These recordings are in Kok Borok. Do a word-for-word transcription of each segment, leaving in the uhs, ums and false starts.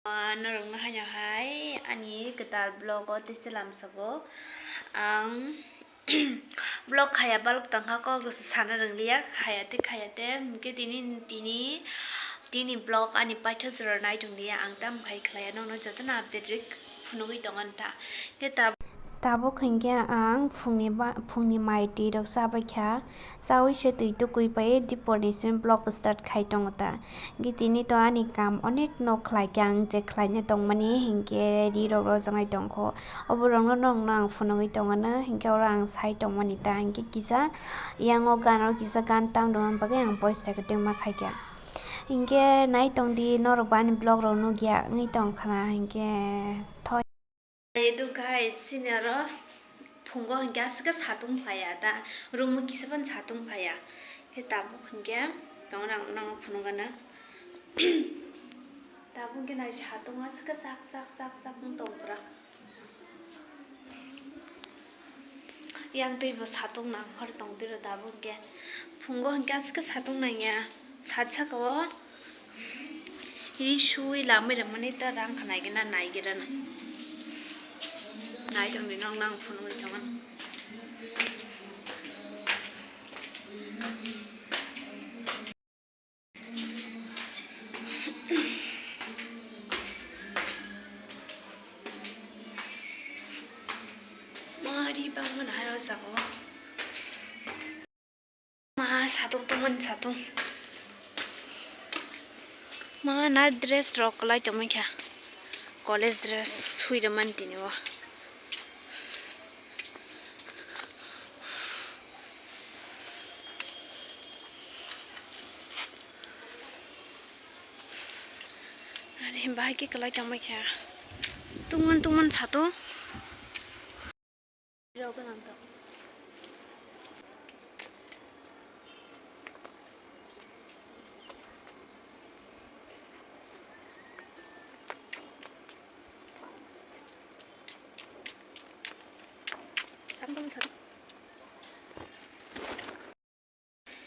Ah, norokno haino hai ani kwtal vlog o tei se lamsago ang vlog khaya balok tongkha, kok rwsa sana rwngliya, khaya tei khaya tei hwnkhe tini tini tini vlog ani paithago jora nai tonglia, ang tamo khai khlaiya, nokno jotono update rwi phunugwi tongo nta. Khe tab- Tabuk hinkhe ang phungni ba-, phungni mai twi rok chabaikha. Chaui se twi tukui pai dipor ni simi vlog start khai tongo ta. Hingke tini to ani kam onek no khlai khe ang je khlai na tongmani hingke ri rok rojak nai tongkho. Oborok no nokno ang phunugui tongmano hingke oro ang sai tongmani ta hingke kisa yang o gan o kisa gan tam rwmani bagui ang voice recording ma khaikha. Hingke nai tongdi norok bo ani vlog rok nukya wngwi tongkha na hingke thoi. Edu guys, sini aro phungo hinkhe aswk khe satung phaiya da, room o kisa phano satung phaiya. Khe tabuk hinkhe tongo nang, nangno phunukgana. Tabuk hinkhe nai satung aswk khe sak sak sak sak wng tong pura. Yang twi bo satung nang phar tong twi ro tabuk hinkhe phungo hinkhe aswk khe satung nangya. Sat saka o ri sui lamwi rwmani ta rang kha naigena naigera na. Nai tong di nong nang phunugwi tongmani. Ma ri bangmani hai o jaga o. Ma satung tongmani satung. Ma na dress rok kwlai tongmani kha. College dress sui rwmani tini o. Are bahai khe kwlai tongmani kha. Tungmani tungmani satung.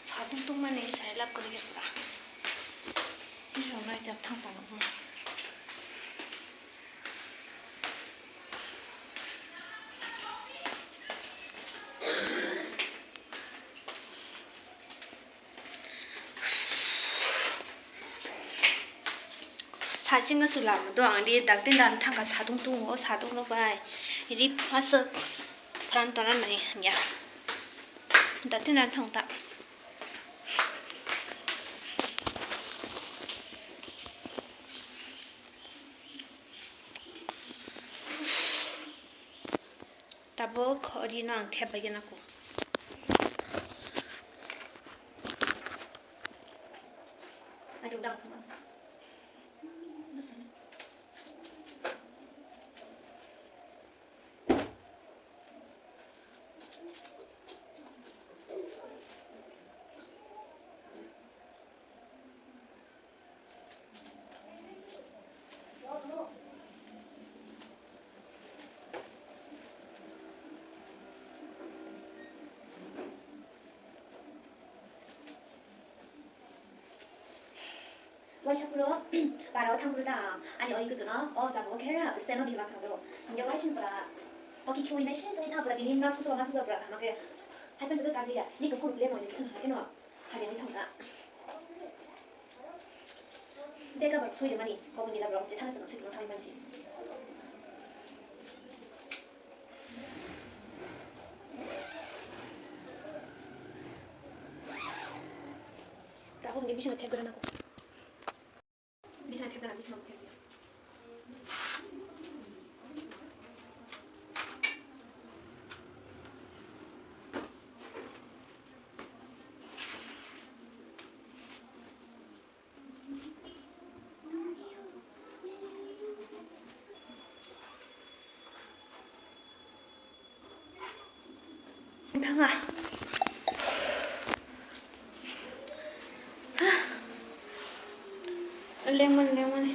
Satung tungmani sai lab kwrwi khe pura. Bwskango naijak thang tongo. Sachingo chwla do ang di dakti dan thangkha satung tungo, satung rok bai ri phaswk pran tona nai ya. Dakti dan thang ta. Tabuk ri no ang thep bai gana ko. Waisa phuru para o thang phuru ta ani ori kutu no o jaga o khe stand o di ma phang do. Hingke waisa phuru o ki khiui nai se sai ta phuru tini mas kuchuk mas kuchuk phuru kama khe hai phan jaga kagri ya ni kukur ble mo ni kisan hai no. Kaliani thangkha. Beka borok soi rwmani, koboni da borok je thana sana soi tongma thangwi mansi. Tabuk ni bising thep gana nangkuk. Bising thep gana, bising thep gana. Thanga. Lemon, lemon.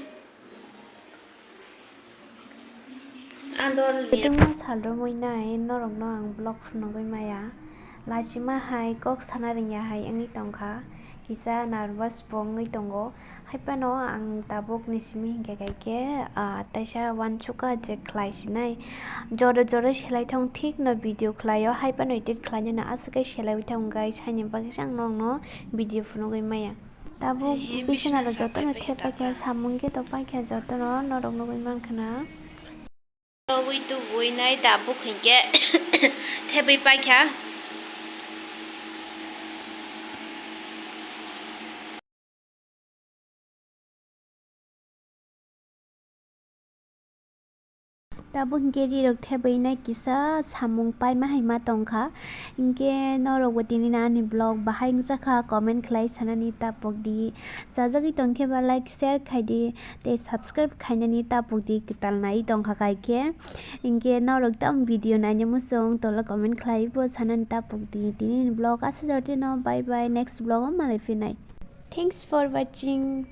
Andol. Kwbangma sal romwi nai norokno ang vlog phunugwi maya. Lachima hai kok sana rwngya hai wngwi tongkha. kisa nervous bo wngwi tongo. Hai phano ang tabuk ni simi hinkhe kaikhe, ah, taisa uansukha je khlai sinai. Jora jora selai thung thik no video khlaio, hai phano edit khlainani aswk khe selaiwi thung guys, haini bagwi se ang nokno video phunugwi maya. Tabuk bisingo jotono thepakhe samung khe tokpakhe jotono norok nugwi mankha na. Tobwi tubui nai tabuk hinkhe thebwi paikha. Tabuk hinkhe rirok thebwi nai kisa samung paima hai ma tongkha. Hinkhe norokbo tini ani vlog bahai wngjakha comment khlai sanani tapok di. Chajagwi tongkhe ba like share khai di. Tei subscribe khainani tapuk di, kwtal nai tongkha kaikhe. Hinkhe norok tamo video naina muchung tola comment khlai bo sanani tapuk di. Tini ni vlog aswk jora no, bye bye, next vlog o malai phinai. Thanks for watching.